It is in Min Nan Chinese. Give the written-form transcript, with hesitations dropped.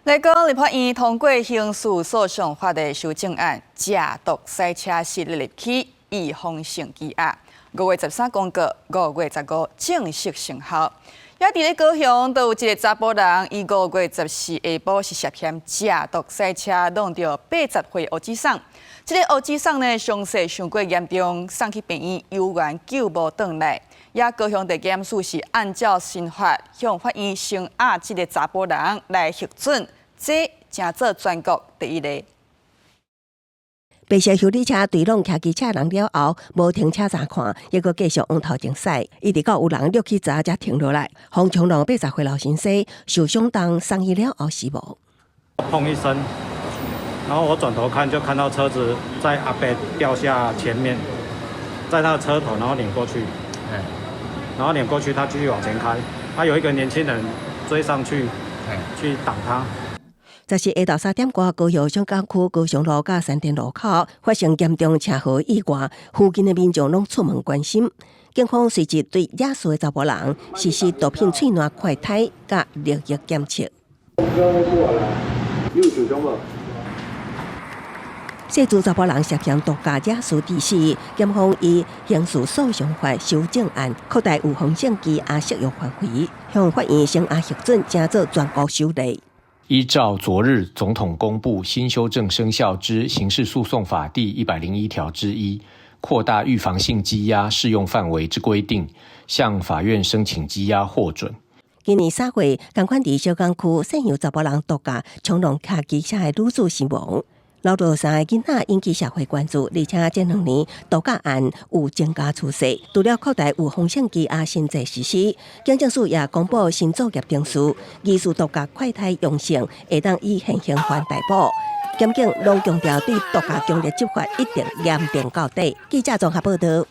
來講，立法院通過刑事訴訟法的修正案，食毒駛車是列入去預防性羈押。5月13公告，5月15正式生效。也佇咧高雄，都有一个查埔人，伊5月14下晡是涉嫌食毒駛車，弄著80歲烏子送。這个烏子送呢，傷勢傷過嚴重，送去病院猶原救無轉來。也高雄地檢署是按照新法，向法院聲押這个查埔人來核准，這成做全國第一例。白色休旅車對挵騎機車人了後，無停車查看，猶閣繼續往頭前駛，一直到有人掠去閘才停落來。予衝撞80歲老先生受傷重送醫了後死亡。砰一聲，然後我轉頭看，就看到車子在阿伯掉下前面，在他的車頭，然後碾過去，然後碾過去，他繼續往前開，他有一個年輕人追上去，去擋他。這是下晝3點外，高雄小港區高雄路佮山頂路口發生嚴重車禍意外，附近的民眾攏出門關心。警方隨即對惹事的查埔人實施毒品喙瀾快篩佮尿液檢測。你有受傷無？涉事查埔人涉嫌毒駕惹事致死，檢方以刑事訴訟法修正案擴大預防性羈押適用範圍，向法院聲押核准，成做全國首例。依照昨日總統公布新修正生效之刑事訴訟法第101條之一，擴大預防性羈押適用範圍之規定，向法院申請羈押獲准。今年3月，仝款佇小港區姓楊查埔人毒駕衝撞騎機車的女子身亡，老大三个囡仔引起社會關注，而且這2年毒駕案有增加趨勢。除了擴大預防性羈押新制實施，警政署也公布新作業程序，疑似毒駕快篩陽性，會當以現行犯逮捕。檢警攏強調對毒駕強力執法，一定嚴懲到底。記者綜合報道。